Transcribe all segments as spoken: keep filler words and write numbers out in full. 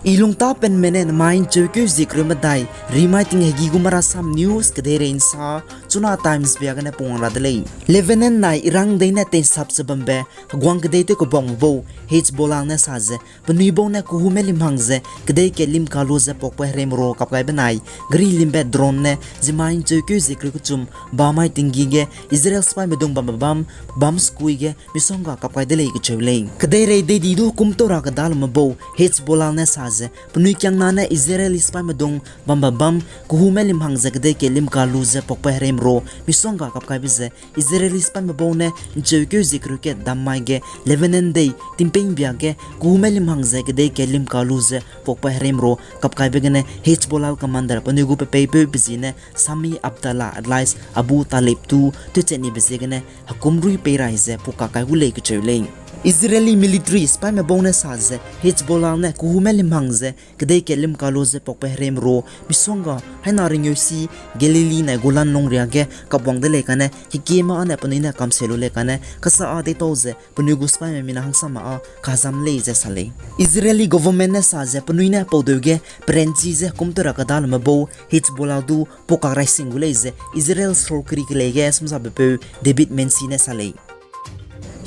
I lungtapenme ne namai ncheukeu zie kereu medai, rimai ting hegi gu marasam news kedeirei nsa, Chuna Times bia gene pungwang ra de lei. Lebanon nai Iran dei ne teinsap ze bambe heguang kedei tew kebamme bau Hezbollah ne sa ze, penui bau ne kehume lim hang ze kedei ke lim kalu ze pakpe hereime ro kap gai benai, geri limbe drone ne zimai ncheukeu zie kereu kechum bamai tinggi ge Israel sipaime dung bambe bam, bam sekui ge misongga kap gai de lei kecheu lei. Kedeirei deidi du kum tau ra kedalume bau Hezbollah ne sa ze, penui kiangna ne Israel sipaime dung bambe bam, kehume lim hang ze kedei ke lim kalu ze pakpe hereime ro misongga kap gaibe ze, Israel sipaime bau ne ncheukeu zie kereu ke dam mai ge Lebanon dei tingpei bia ge kehume lim hang ze kedei ke lim kalu ze pakpe hereime ro kap gaibe gene Hezbollah commander penui gu pepeipeu pe zie ne Sami Abdallah alias Abu Taleb tu tewchat nibe ziegene hekum rui pei rai ze pukak kai gu lei kecheu lei. Israeli military sipaime bau ne sa ze Hezbollah ne kehume lim hang ze kedei ke lim kalu ze pakpe hereime ro misongga haina ringeusi Galilee nai Golan lungria ge kapwang de lei kane, kekieme â ne penui ne kamse lu lei kane, kasa â deitau ze penui gu sipaime mina hangsame â kazam lei ze sa lei. Israeli government ne sa ze penui ne paudeu ge peranchi ze kum tau ra kedalume bau Hezbollah du pukak rai sing gu lei ze Israel sorkari kelei ge samsabepeu David Mency ne sa lei.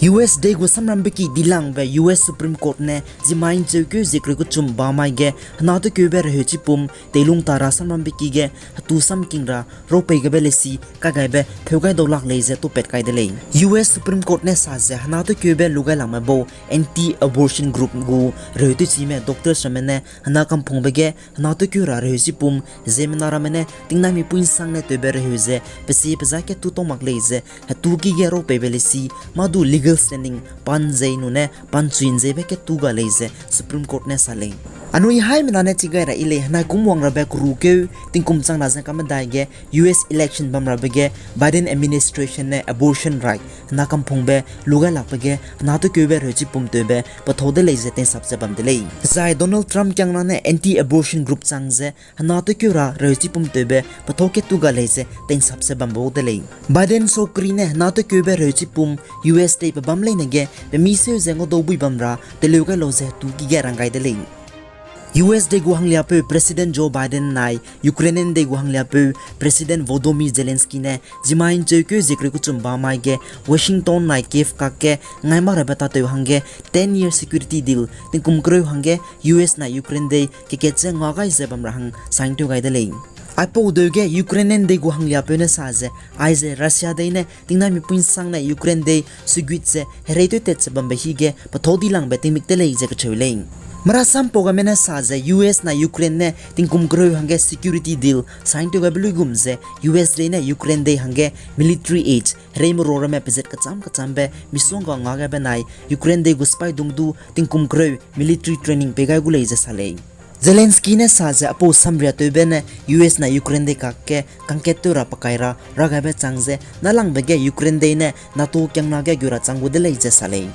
U S dei gu samrambe ki dilangbe U S Supreme Court ne zimai ncheukeu zie kereu kechum bamai ge hena tekeube reheu chipum teilung ta ra samrambe ki ge hetu samking ra raupei gebe lesi kai gaibe pheu gai dau lak lei ze tupat kai de lei. U S Supreme Court ne sa ze hena tekeube lu gai lakme bau anti-abortion group gu reheu tewchime doctors ramme ne hena kampungbe ge hena tekeu ra reheu chipum ziemmena ramme ne tingnaimipui nsang ne tewbe reheu ze pesi peza ketu tau mak lei ze hetu ki ge raupeibe lesi mâ du legal standing pa nzei nune pa nchui nzeibe ketu ga lei ze Supreme Court ne sa lei. Anui haimena ne chi gai ra i lei, henai kum wang rabe kerukeu tingkum chang na ze kamedai ge U S election bam rabe ge Biden administration ne abortion right hena kampungbe lu gai lakbe ge hena tekeube reheu chipum tewbe pethau de lei ze teinsap ze bam de lei. Zai Donald Trump kiangna ne anti-abortion group chang ze hena tekeu ra reheu chipum tewbe pethau ketu ga lei ze teinsap ze bam bau de lei. Biden sorkari ne hena tekeube reheu chipum U S dei pebam leine ge pemi seu ze ngaudau bui bam ra teleu gai lau ze hetu ki ge rang gai de lei. U S dei gu hangliapeu President Joe Biden nai Ukrainian dei gu hangliapeu President Volodymyr Zelensky ne zimai ncheukeu zie kereu kechum bamai ge Washington nai Kyiv kak ge ngai mak rabe tatew hangge ten year security deal tingkum kereu hangge U S nai Ukraine dei kekat ze nga gai ze bam ra hang sign tew gai de lei. Aipau deu ge Ukrainian dei gu hangliapeu ne sa ze, aize Russia dei ne tingnaimipui nsang ne Ukraine dei seguit ze herei tewtat ze bambe hige pethau dilangbe tingmik de lei ze kacheu lei. Marasam pau game ne sa ze U S nai Ukraine ne tingkum kereu hangge security deal sign tew gaibe luigum ze U S dei ne Ukraine dei hangge military aid hereime ro ramme pezat kecham kechambe misongga nga gaibe nai Ukraine dei gu sipaidung du tingkum kereu military training pei gai gu lei ze sa lei. Zelensky ne sa ze aipau samriatewbe ne U S nai Ukraine dei kakge kangkat tew ra pekai ra ra gaibe chang ze nâlangbe ge Ukraine dei ne NATO kiangna ge gu ra chang gu de lei ze sa lei.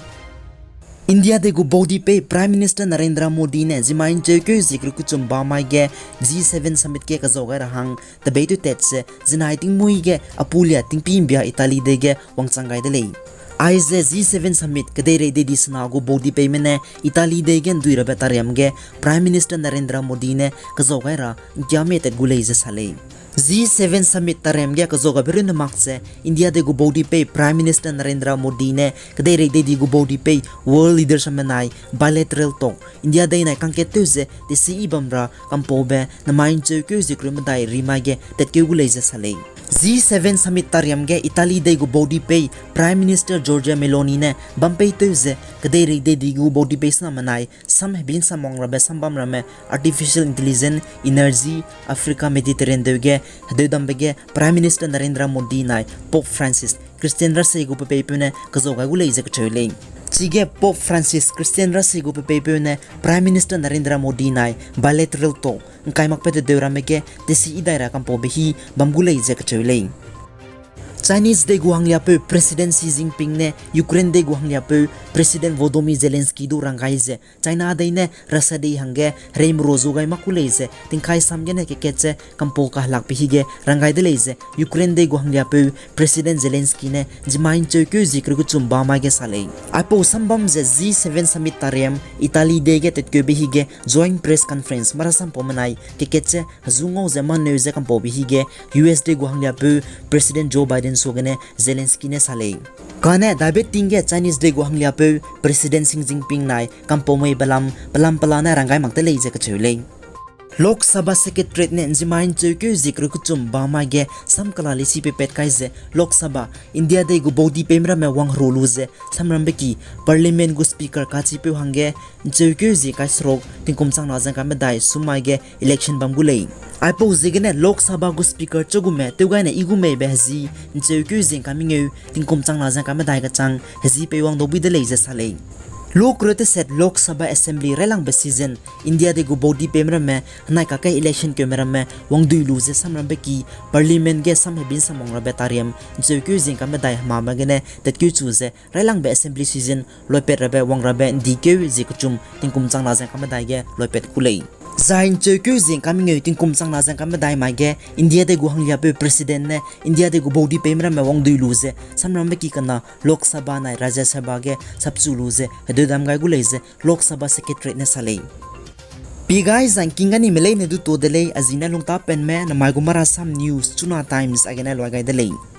India dei gu baudipei Prime Minister Narendra Modi ne zimai ncheukeu zie kereu kechum bamai ge G seven summit ge kezau gai ra hang tebei tewtat ze zinai tingmuî ge apulia tingpî mbia Italy dei ge wangchang gai de lei. Aize G seven summit kedeirei deidi sena gu baudipeime ne Italy dei ge ndui rabe tariam ge Prime Minister Narendra Modi ne kezau gai ra ngkiame tat gu lei ze sa lei. G seven summit tariam ge kezau gaibe runne mak ze India dei gu baudipei Prime Minister Narendra Modi ne kedeirei deidi gu baudipei world leaders amenai bilateral talk India dei nai kangkat tew ze tesi i bam ra kampaube namai ncheukeu zie kereu medai rimai ge tatkeu gu lei ze sa lei. G seven summit tariam ge Italy dei gu baudipei Prime Minister Giorgia Meloni ne bampeitew ze kedeirei deidi gu baudipei sena menai sam hebi nsam wang rabe sambam ramme artificial intelligence, energy, Africa, Mediterranean deu ge hedeudambe ge Prime Minister Narendra Modi nai Pope Francis Christian rasei gu pepeipeu ne kezau gai gu lei ze kacheu lei. Chige Pope Francis Christian rasei gu pepeipeu ne Prime Minister Narendra Modi nai bilateral talk ngkai makbe tedeu ramme ge tesi i dai ra kampaube hi bam gu lei ze kacheu lei. Chinese dei gu hangliapeu President Xi Jinping ne Ukraine dei gu hangliapeu President Volodymyr Zelensky du rang gai ze, China dei ne Russia dei hangge hereimeru zu gai mak ku lei ze, tingkai sam gene kekat ze kampau kahelakbe hige rang gai de lei ze, Ukraine dei gu hangliapeu President Zelensky ne zimmai ’ncheukeu zie kereu kechum ba mai ge sa lei. Aipau sambam ze G seven summit tariam Italy dei ge tatkeube hige joint press conference marasampau menai kekat ze hezu ngau ze maneu ze kampaube hige U S dei gu hangliapeu President Joe Biden suagene Zelensky ne sa lei. Kane daibe ting ge Chinese dei gu hangliapeu President Xi Jinping nai kampau mei belam, pelam pela ne rang gai mak de lei ze kacheu lei. Lok Sabha Secretariat ne zimmai ’ncheukeu zie kereu kechum ba mai ge sam kela lesi peipat kai ze Lok Sabha, India dei gu baudi peime ramme wangherua lu ze samrambe ki Parliament gu Speaker kachipeu hangge ’ncheukeu zie kai seruk tingkum chang na ze ’ngkai medai sum mai ge election bam gu lei. Aipau ziegene Lok Sabha gu Speaker chagume tewgaine i gu meibe hezi ’ncheukeu zie ’ngkai mengeu tingkum chang na ze ’ngkai medai kechang hezi peiwang dau bui de lei ze sa lei. Lok kereu teset Lok Sabha Assembly railangbe season, India dei gu baudi peime ramme henai kakge election keume ramme wangdui lu ze samrambe ki Parliament ge sam hebin samwang rabe tariam ’ncheukeu zie ’ngkai medai hemame gene tatkeu chu ze railangbe Assembly season loipat rabe wang rabe ’ndikeu zie kechum tingkum chang na ze ’ngkai medai ge loipat ku lei. Zai ’ncheukeu zie ’ngkai mengeu tingkum chang na ze ’ngkai medai mai ge India dei gu hangliapeu President ne India dei gu baudi peime ramme wangdui lu ze samrambe ki kena Lok Sabha nai Rajya Sabha ge sapchu lu ze hedeu dam gai gu lei ze Lok Sabha Secretariat ne sa lei. Pi gai zangking gani me leine du to de lei, a zi ne lungtapenme namai gu marasam news Chuna Times aigene loi gai de lei.